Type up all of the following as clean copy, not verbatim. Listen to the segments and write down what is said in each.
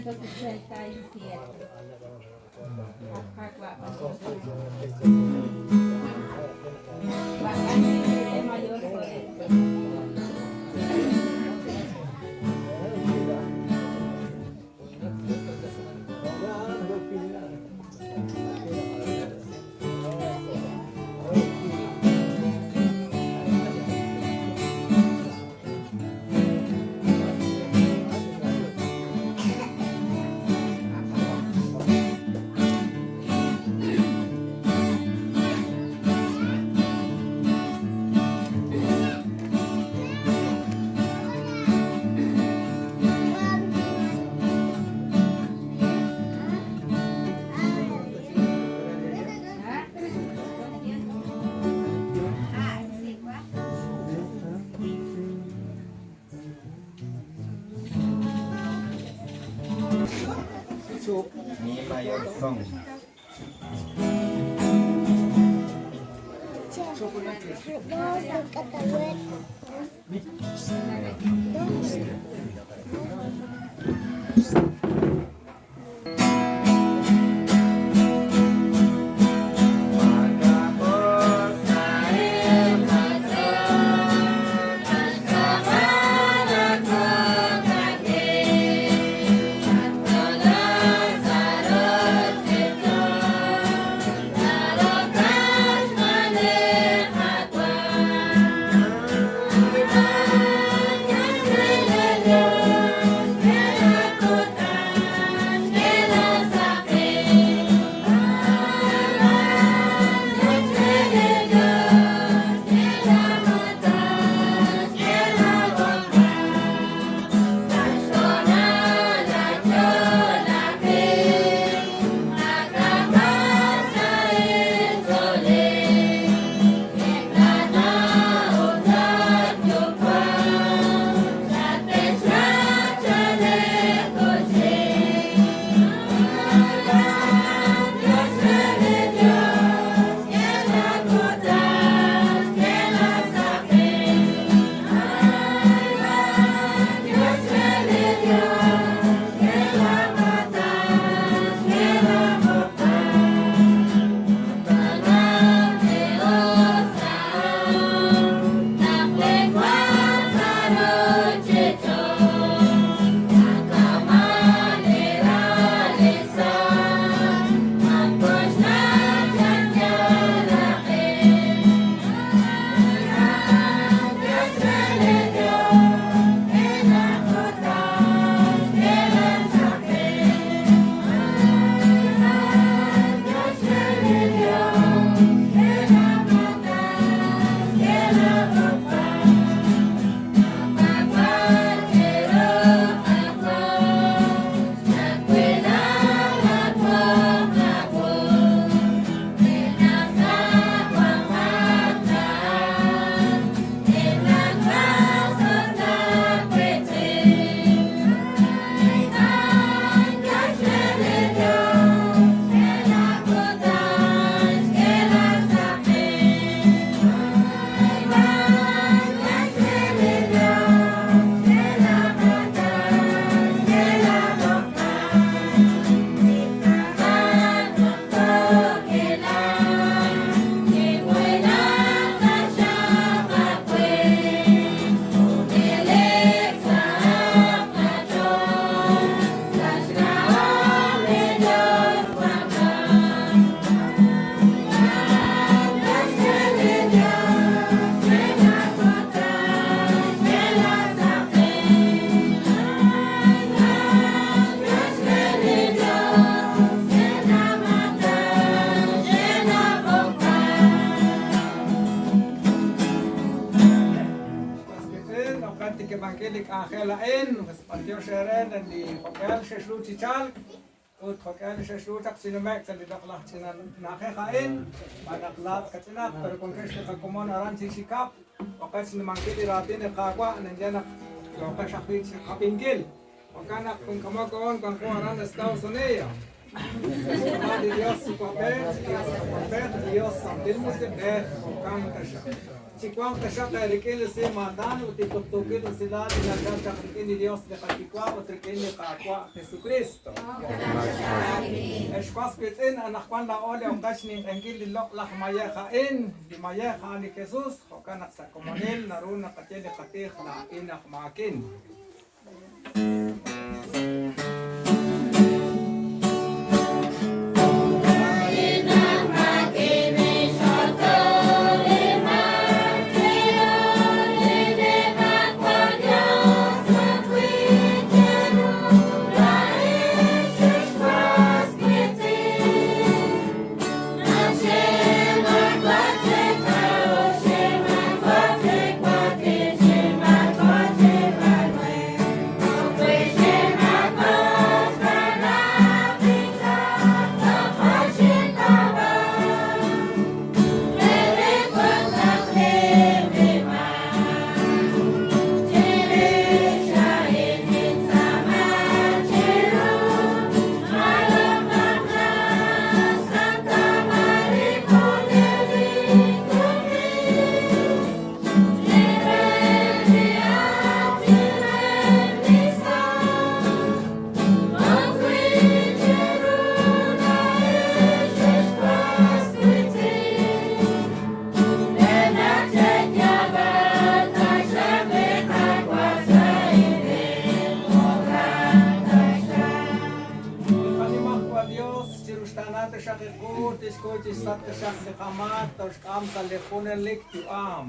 1967. Mi mayor song. Tikib'ankil li k'anjel a'in, b'antiox eere li jo'k'ihal xexru chi chalk ut jo'k'ihal li xexru chaq chi nume'k sa' li loq'laj ch'ina na'ajej a'in, xb'aan naq laatz' kach'inaq, pero wankex li qakomon aran chi xikab', jo'qex xnimankil li raatin li Qaawa' ninye naq yooqex ajwi' chi qab'inkil. Jo'kan naq jun k'amok oon wanko aran Estados Unidos. Xk'ab'a' li Dios Yuwa'b'ej, Dios K'ajolb'ej, Dios Santil Musiq'ej, jo'kan taxaq. Chiwanq taxaq eerik'in li simaatan ut li tuqtuukil usilal li nachalk chaq rik'in li Yos li qaYuwa' ut rik'in li Qaawa' Jesukriist. Ex was wiitz'in, anaqwan laa'o li oqech xninq'ehinkil li loq'laj mayej a'in, li mayej a'an li Jesus, jo'kan naq sa' komonil naru naqaye li qatij laa'in aj maakin. Qanimajwal Yos, chiruxtaana taxaq qu, tixkuy chixsach taxaq li qamaak, toxk'am sa' li junelik yu'am.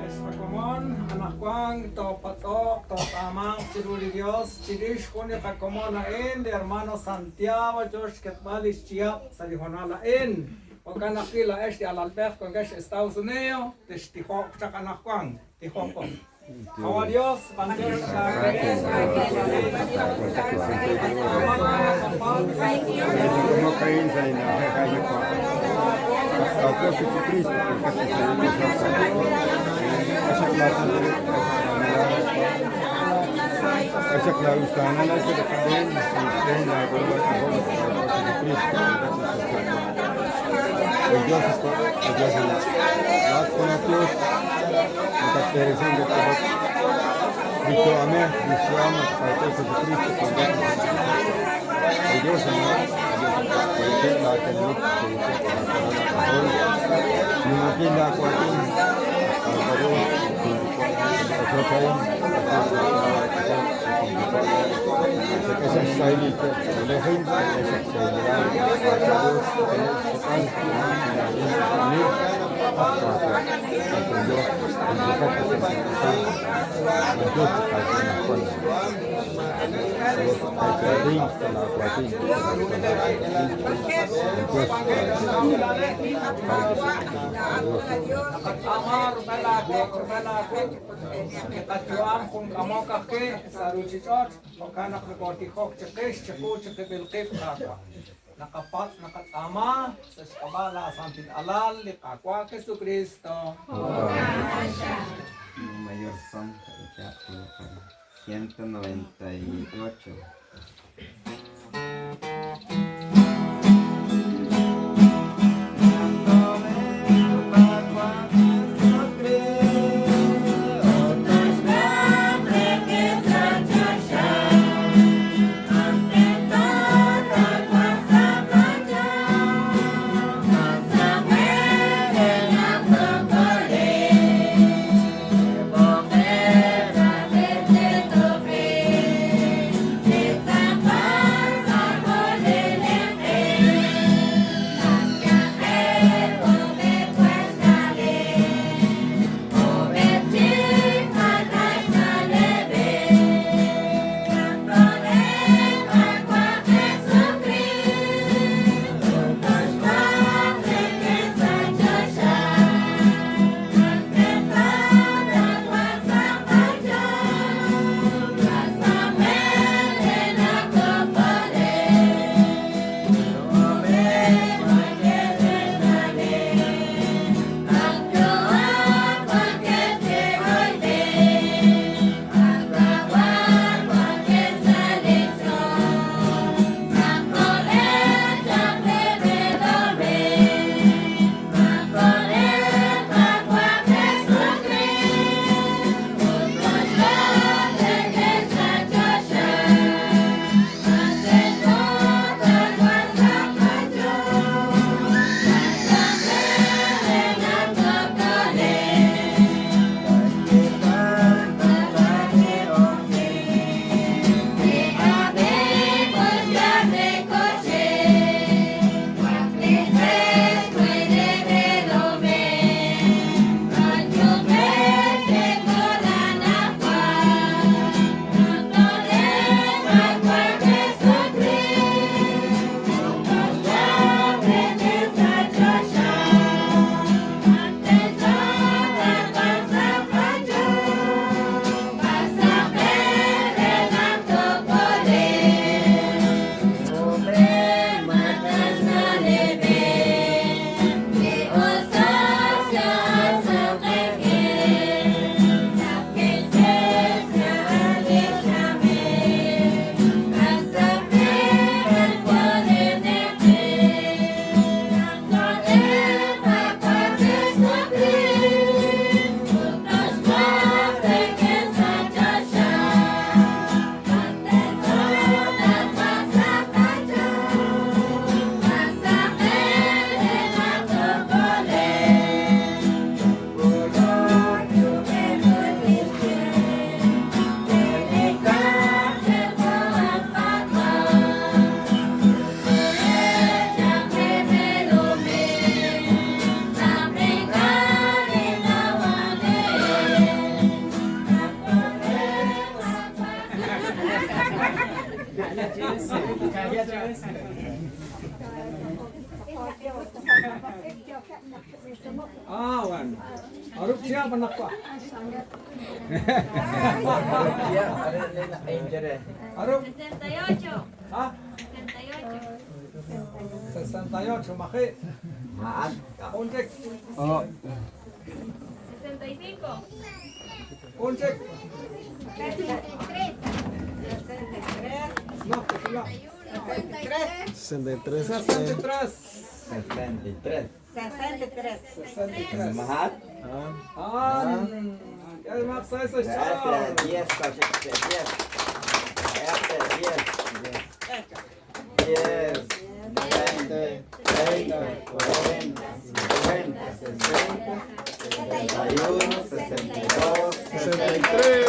Ex qakomon, anaqwan toopatz'oq, tootz'aamanq chiru li Dios chirix jun li qakomon a'in, li hermano Santiago yo xketb'al li xchihab' sa' li hoonal a'in. Jo'kan ajwi' laa'ex li alalb'ej wankex Estados Unidos, textijoq chaq anaqwan. Tijoqo. Qawa' Dios, b'antiox Naqatz'aama rub'el aawoq, rub'el aawuq', li qayu'am jun k'amok ajwi' sa' ruuchich'och', jo'kan naq nokootijok chiqix, chiqu chiqib'il qib', Qaawa'. Naqapatz' naqatz'aama sa' xk'ab'a' laasantil Alal, li Qaawa' Jesukriist. Mayor son, 198. Ah, bueno. Aruk siya manakwa. Aruk. 68. Ah, 68. 68, maje. Un check. Oh. 65. Un check. 63. No, que no. 63. 63. 63. 63. 63. Mahat. Ah, es más, eso es chao. 10, 10. 10, 10, 20, 30, 40, 50, 60, 71, 62, 63.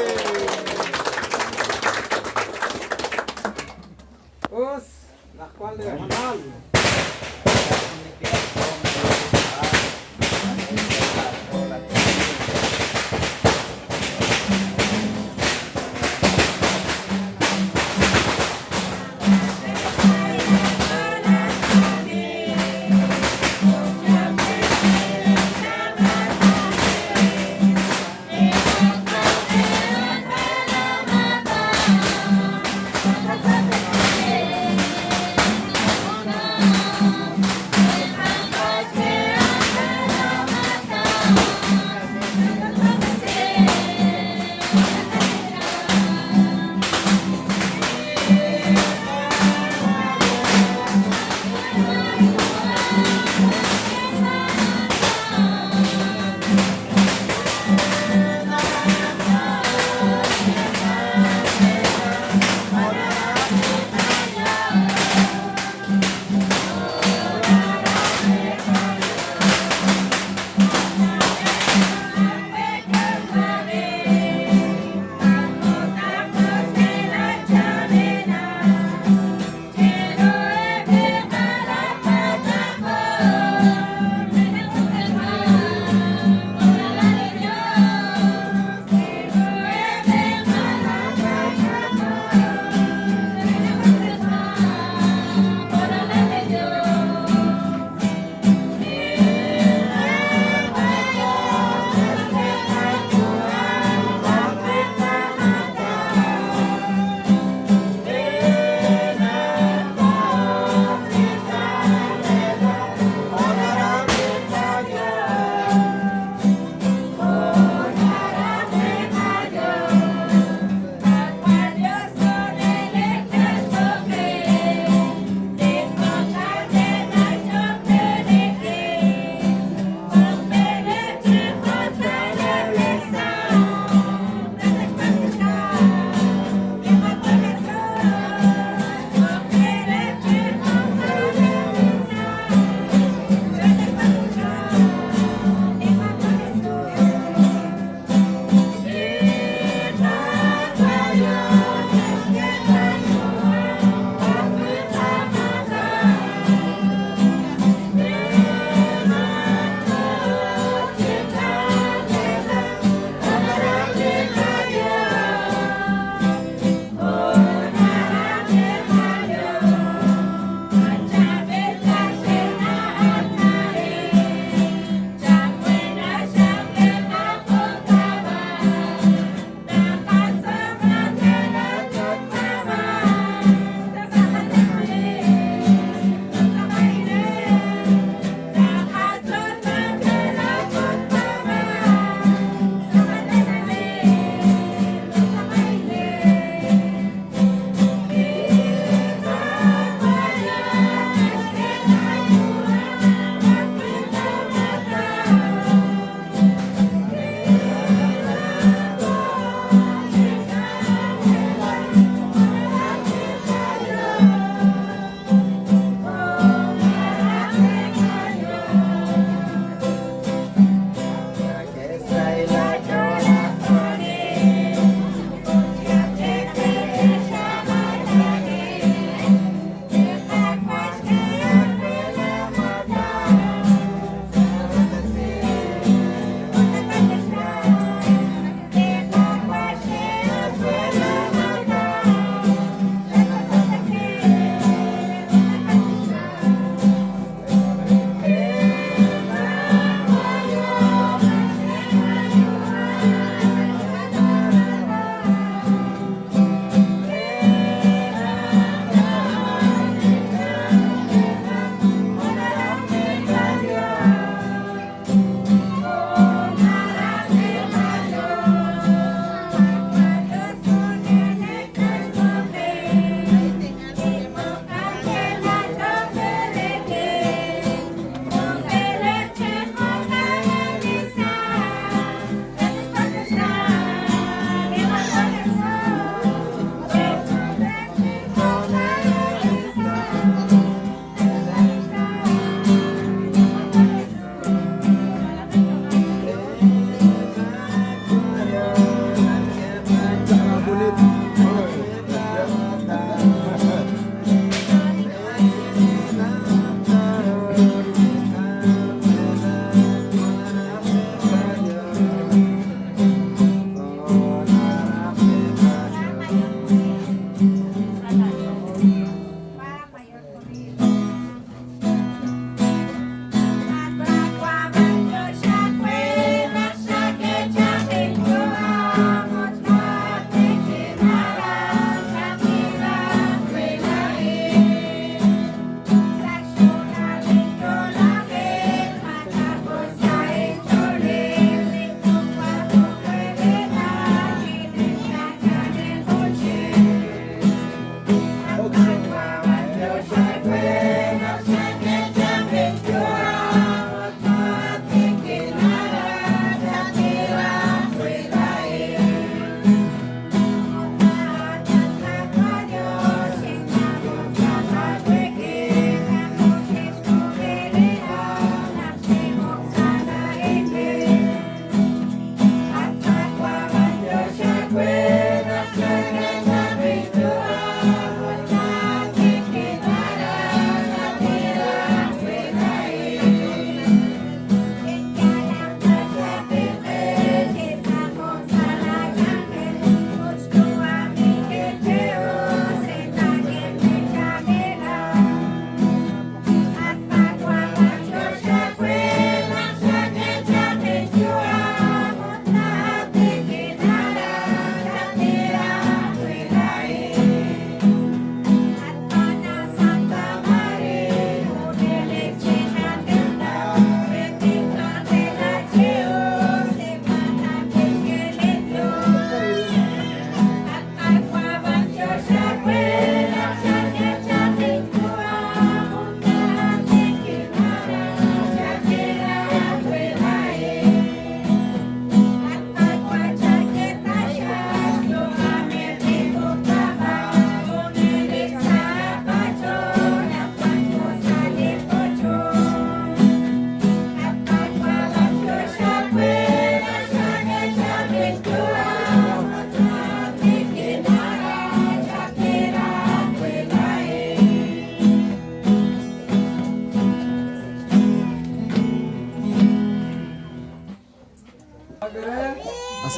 Us, la cual de Manal.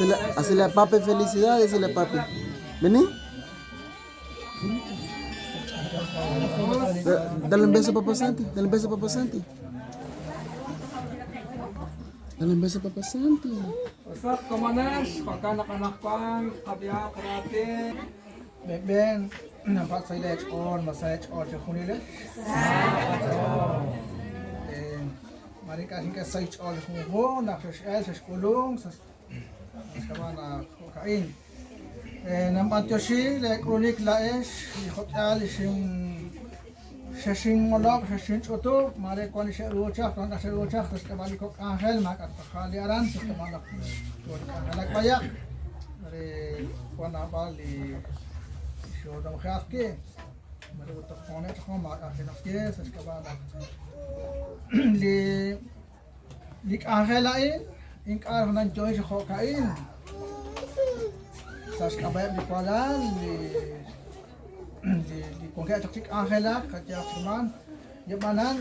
Hacele, hacele a papi felicidades, dile a papi. Vení. Dale un beso a papá Santi. Dale un beso a papá Santi. Dale un beso a papá Santi. Usap komanesh, jo'kan naq anaqwan qab'ihaq raatin. Beben, nampatz' sa' leech'ool, ma sa eech'ool chejunilex? Maare ink'a' xink'e sa' xch'ool li junjunq naq xex'el, xexk'ulunk sa' xk'ab'a' naq jo'ka'in. Nanb'antioxi leek'ulunik laa'ex li jo'k'ihal li xin xexinmolob', xexinch'utub', maare wan li xe'ru chaq, wan ink'a' xe'ru chaq sa' xk'ab'a' li kok' k'anjel, maak'a' tz'aqal li aran sa' xk'ab'a' naq yoo chi k'anjelak b'ayaq, re wan naab'al li xootamje'aq wi', mare ut toj hooneb' chaq jun maak'a' kinaqye sa' xk'ab'a' naq li li k'anjel a'in ink'a' raj nanyo'in chi jo'ka'in sa' xk'ab'a'eb' li walal li li wankeb' chaq chi k'anjelak qayehaq chi man yab'anan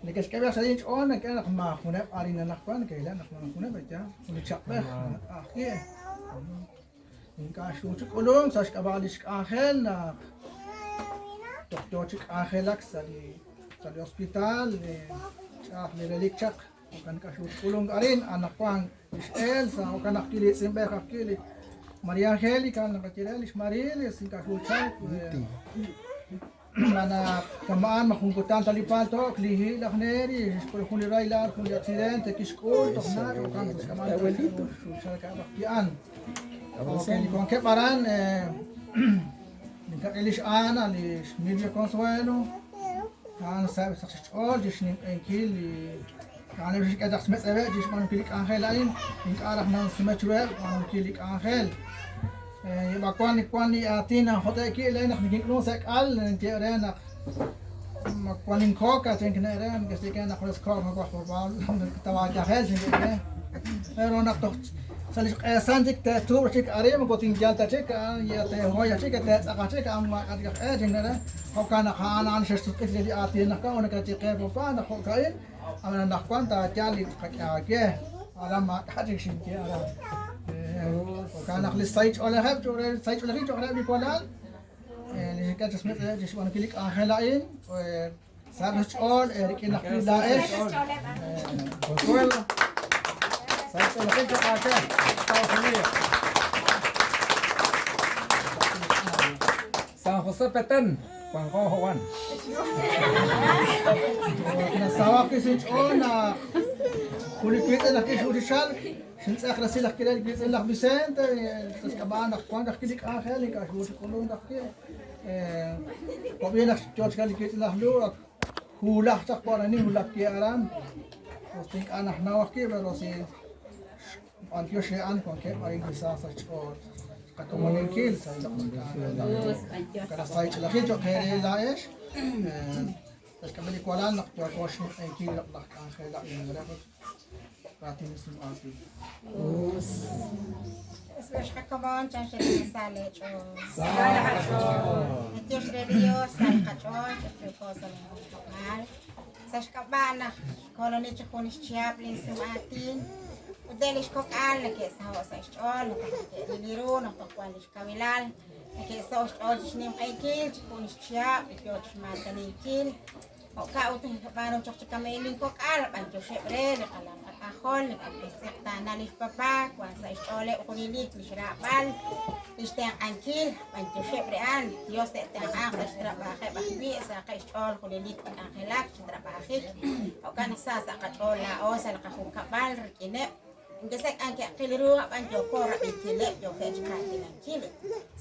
neke'xk'e b'ayaq sa' inch'ool nak'e naq maajuneb' arin anaqwan neke'rileb' naq maajuneb' yaal jun li chaq'b'ej ajwi' Ink'a' xru chi k'ulunk sa' xk'ab'a' li xk'anjel naq toj yoo chi k'anjelak sa' li sa' li hospital ch'a'aj li relik chaq jo'kan ink'a' xru chi k'ulunk arin anaqwan li x'Elsa jo'kan ajwi' li tz'inb'ej ajwi' li Maria Angelica naqaye re li xMarilis ink'a' xru chalk Xb'aan naq kama'an ma jun kutan ta li palto'k, li hi' laj Neri xk'ul jun li rahilal, jun li accidente kixk'ul toj nach' jo'kan sa' xk'ab'a' xuchalk aj ki'an. Ok, li wankeb' aran ninkaq'i li x'Ana, li xMilvia Consuelo, a'an saheb' sa' xch'ool chi xninq'ehinkil li a'aneb' xe'xk'e chaq xmetz'eweb' chi xb'aanunkil li k'anjel a'in, ink'a' raj nansume chiruheb' xb'aanunkil li k'anjel. B'awan wan li aatin nanjot'e' wi' le naq nikink'ulunk sa' k'al ninye re naq ma wan inkoka chinkne' re neke'xye ke naq junes kook nawaj probable tawaayajel xinye re pero naq toj sa' li xq'eesan chik te'tuub' chik arin moko tinyal ta chik a'an ya te'hoy chik te'tz'aq chik a'an maak'a' chik aj e chinkne' re jo'kan naq a'an a'an xe'xsutq'isi chik li aatin naq wan nakaye qe papá naq jo'ka'in Ab'an anaqwan taayal li tqak'e aawe. Aran maak'a' chik xinye aran. Jo'kan naq li sahil ch'oolejeb' cho'q re sahil ch'oolejil cho'q reheb' li walal, li xe'k'e chaq xmetz'eweb' chi xb'aanunkil li k'anjel a'in, saheb' xch'ool rik'in ajwi' laa'ex. Consuelo. Sahil ch'oolejil cho'q aawe, Estados Unidos. San José Petén. Wanko jo'wan. Nasaho'k wi' sa' inch'ool naq jun li wiitz'in aj k'ix uxixal xintz'eq resil aj kire li wiitz'in laj Vicente sa' xk'ab'a' naq wank ajwi' li k'anjel ink'a' xru chi k'ulunk ajwi'. Jo'b'in naq yoo chik li wiitz'in laj Lu' ak hulaj chaq warani hulak wi' aran us ta ink'a' najnaw ajwi' pero si B'antiox re a'an wankeb' arin chi sa sa' xch'ool qakomoninkil sa' li loq'laj k'anjel a'in. Jo'kan naq sa' ch'oolejil cho'q eere laa'ex, sa' xk'ab'a' li walal naq yooko xninq'ehinkil li loq'laj k'anjel a'in re raatin li sum'aatin. Us qakomon chan xe'xsa leech'ool. B'antiox re Dios sa' li qach'ool ch'utch'uuko sa' li junkab'al. Sa' xk'ab'a' naq xkoloni chi jun xchihab' linsum'aatin ut eb' li xkok'al neke'saho'k sa' xch'ool naq toj neke'ril li ru, naq toj wank li xkawilal, neke'saho'k xch'ool chi xninq'ehinkil chi jun xchihab' li yo chi xmaataninkil. Jo'kan ut b'aanu chaq chi kama'in linkok'al, b'anyoxeb' re li qalal qak'ajol, li ke'xtz'eqtaana li xpapá, wank sa' xch'ooleb' junelik li xraab'al, li xtenq'ankil. B'antioxeb' re a'an, Dios te'tenq'anq sa' xtrab'ajeb' ajwi', sahaqeb' xch'ool junelik chi k'anjelak, chi trab'ajik. Jo'kan naq sa sa' qach'ool laa'o sa' li qajunkab'al rik'ineb'. Ink'a' k'anke'qil ru, ab'an yooko rab'inkileb', yookeb' chi qaatinankil.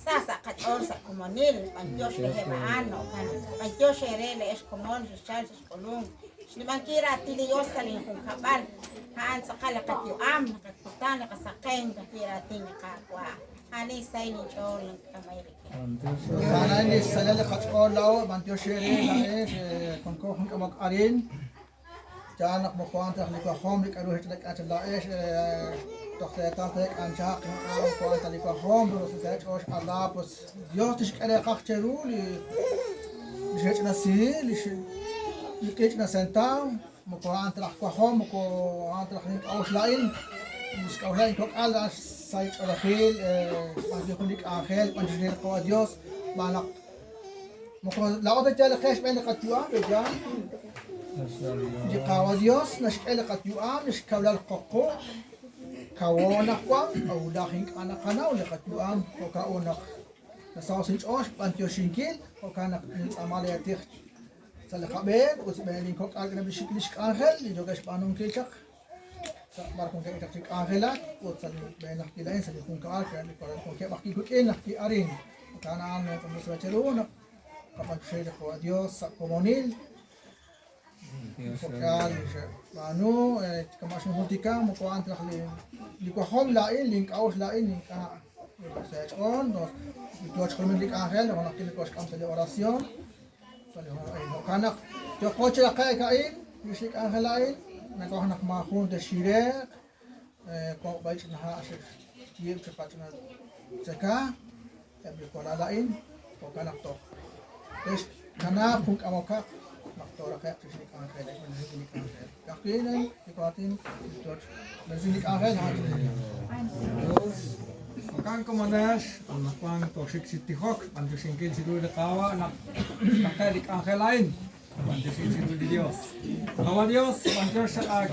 Sa sa' qach'ool sa' komonil, b'antiox reheb' a'an, jo'kan b'antiox eere le'ex komon xexchal xexk'ulunk. Xnimankil raatin li Dios sa' lin junkab'al, a'an tz'aqal li qayu'am, li qakutan, li qasaqenk ajwi' raatin li Qaawa'. Ani sahil inch'ool nink'amay rik'in. A'an li xsahilal li qach'ool laa'o, b'antiox eere laa'ex wanko jun k'amok arin. Yaal naq moko a'an ta li wajom li k'a'ru xech'ilak'a chaq laa'ex toj reetal teek'anchaq ink'a' moko a'an ta li wajom, pero sa' eech'ool x'ala pues Dios tixk'e reeqaj cheru li xech'inasi, li li k'ich'ina sentaw, moko a'an ta laj wajom, moko a'an ta laj ink'a'uxl laa'in. Xk'a'uxla inkok'al a'an xsahil ch'oolejil, xb'aanunkil jun li k'anjel, xb'aanunkil li Qaawa' Dios, xb'aan naq moko laa'o ta yal qe xb'een li qayu'am, pe'yaal? Li Qaawa' Dios naxk'e li qayu'am, li xkawilal qoq-quq', kawo naq wan, wulaj ink'a' naqanaw li qayu'am, jo'kan ut naq nasaho' sa' inch'ool xb'antioxinkil, jo'kan naq nintz'aama lee tij sa' li qab'een ut sa' xb'een linkok'al rik'ineb' li xk'anjel li yookeb' xb'aanunkil chaq. Sa' b'ar wankeb' chaq chi k'anjelak ut sa' li b'een ajwi' laa'in sa' li junkab'al li wankeb' ajwi' wik'in ajwi' arin. Jo'kan a'an sa' cheru naq qab'antioxi li Qaawa' Dios sa' komonil. Jo'kan li xe'b'aanu, kama' xinjultika moko a'an ta raj li wajom laa'in, link'a'uxl laa'in ink'a' sa' eech'ool, yoo chi jolominkil li k'anjel, jo' naq kinooxk'am sa' li oración. Jo'kan naq yooqo chi raqe'k a'in, chirix li k'anjel a'in, nawaj naq maajun texxire'q, wank b'ay ch'ina ha' xe'xyiib' chaq qach'ina tzeka, eb' li walal a'in, jo'kan naq toj texkanaaq jun k'amokaq naq tooraqe'q chirix li k'anjel, li k'anjel. Ka'ajwi' li waatin li k'anjel a'an. Jo'kan komonex, anaqwan tooxik chi tijok, xb'antioxinkil chiru li Qaawa' naq xtaqe' li k'anjel a'in. B'antioxi chiru li Dios. Qaawa' Dios, b'antiox xaq aawe.